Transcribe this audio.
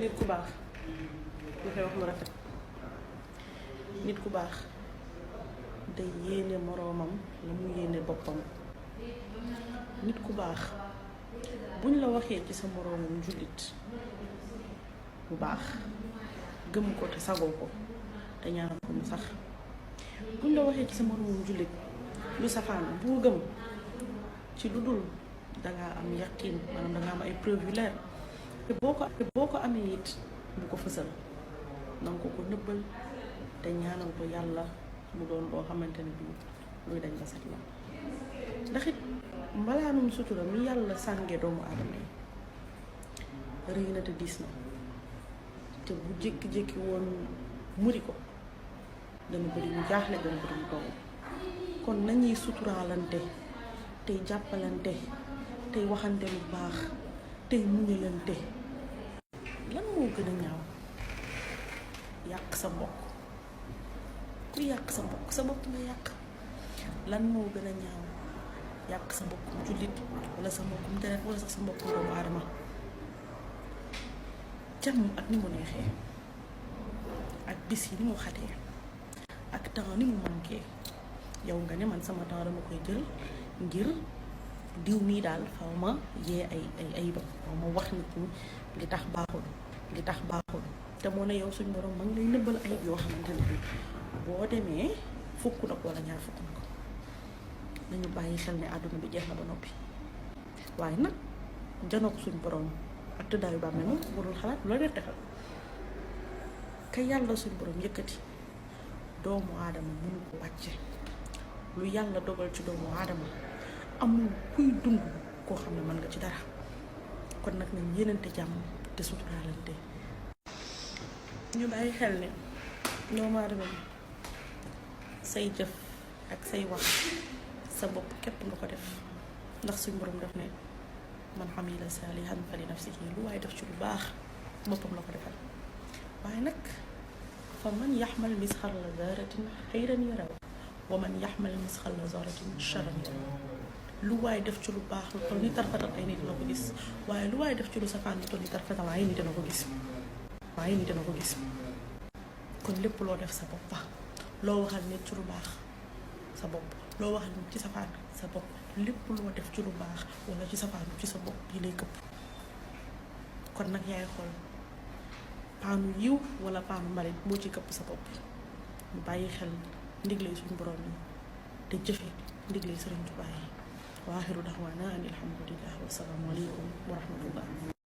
nit ku baax dafay wax lu rafet. Nit ku baax day yéene moroomam la mu yéene boppam. Nit ku baax buñ la waxee ci sa moroomam jullit bu baax gëm ko te sagoo ko te ñaanal ko mu sax. buñ la waxee ci sa moroomam jullit lu safaan bu gëm ci lu dul dangaa am yaqin maanaam dangaa am ay preuve yu leer te boo ko amee it bu ko fësal nanga ko nëbbal te ñaanal ko yàlla mu doon loo xamante ne bii luy dañ la set la. ndax it mbalaanum sutura mi yàlla sànge doomu aadama yi rëy na te diis na te bu jékki-jékki woon muri ko dana bëri mu jaaxle dana bëri mu toog kon nañuy suturaalante tey jàppalante tey waxante lu baax tey muñalante. lan moo gën a ñaaw yàq sa mbokk ku yàq sa bopp nga yàq. lan moo gën a ñaaw yàq sa mbokkum jullit wala sa mbokkum deret wala sax sa mbokkum doomu aadama. jàmm ak ni mu neexee ak bis yi ni mu xatee ak temps ni mu manqué yow nga ne man sama temps dama koy jël ngir diw mii daal xaw ma yee ay ayibam xaw ma wax nit ñi li tax baaxul te moo ne yow suñ borom ma ngi lay nëbbal ayib yoo xamante ne bii boo demee fukk na ko wala ñaar fukk na ko. nañu bàyyi xel ne àdduna bi jeex na ba noppi waaye nag janook suñ borom ak tëddaayu bàmmeel moom warul xalaat loo def defal ka yàlla suñ borom yëkkati doomu aadama mënu ko wàcce lu yàlla dogal ci doomu aadama amul kuy dund koo xam ne mën nga ci dara kon nag nañ yéenante jàmm te suturaalante. ñu bàyyi xel ne doomu aadama bi say jëf ak say wax sa bopp képp nga ko def ndax suñ borom def ne man amila saalihan fali nafsihi lu waaye def ci lu baax boppam la ko defal waaye nag fa man yaxmal misxala zaratin xayran yaraw wa man yaxmal misxala zaratin charran yaraw. lu waaye def ci lu baax lu toll ni tarfatal ay nit dina ko gis waaye lu waaye def ci lu safaan lu toll ni tarfatal ay nit dina ko gis kon lépp loo def sa bopp loo waxal nit ci lu baax sa bopp loo waxal nit ci safaan sa bopp lépp loo def ci lu baax wala ci safaan ci sa bopp yi lay këpp. kon nag yaay xool paanu yiw wala paanu mbalit boo ci këpp sa bopp ñu bàyyi xel ndigle suñu borom yi te jëfe ndigle Sëriñ Tuubaa yi. wa aaxiru da'waanaa ani alhamdulilah wa salaamu aleykum wa rahmatullah.